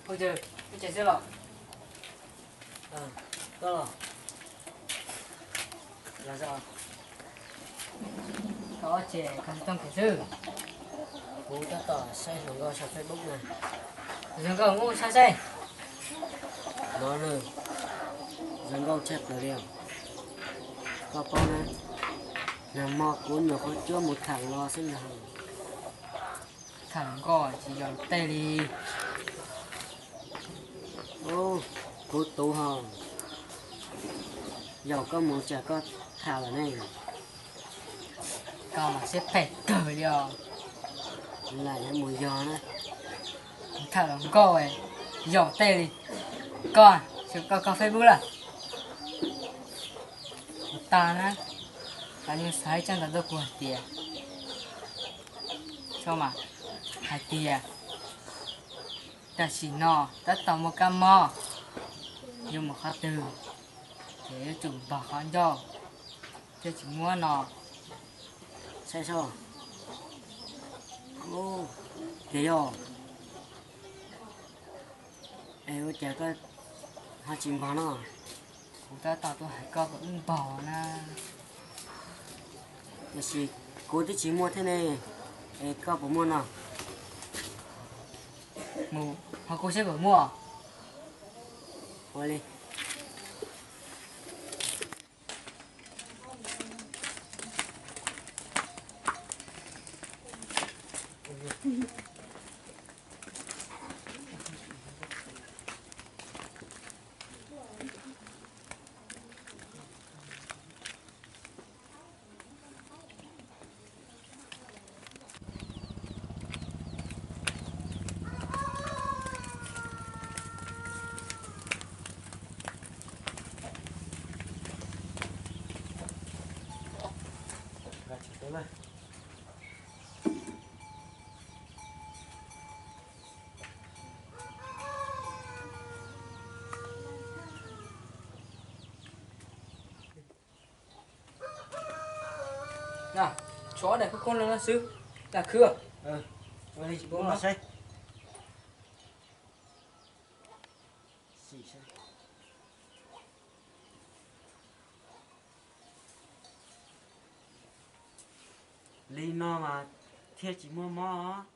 Ua cas, ua cas xwb los? Koj los, los txog. Koj ob tsev koj tsis tooj kev xwb. Kuv tab tom saib hluas nkauj saum Facebook na. Hluas nkauj mus saib saib. No na, hluas nkauj tshaj plaws li os. Koj paub na, nag hmo kuv nyuam qhuav cuab mus tham los xwb ntag. Tham hluas nkauj tsis yog tej li. Ub, kuv tus ho, yaum koj mus tsam koj tham lawm ne. Koj mas siab phem kawg li os. Lam yuav mus yog na. Tham hluas nkauj yog tej li. Koj, koj, koj Facebook lawm. Ua tag na, qhov nyuag xav ib tsab ntawv tuaj kuv hais tias, Soj mas, hais tias tam sim no tab tom muaj kab mob, yuav mus qhov twg ces yuav tsum npog qhov ncauj, thiaj tsis muab no. Saib Soj, tias yog, es ua cas koj ho tsis npog no? Kuv tab tom tuaj hais koj kom wb npog na. Tiam sis kuv twb tsis muaj thiab ne, es koj puas muaj no? Mus ho kuv seb puas muaj. Ua li. Tshuav daim khub koob no xwb, lam khwb. Li no mas thiaj tsis muaj mob.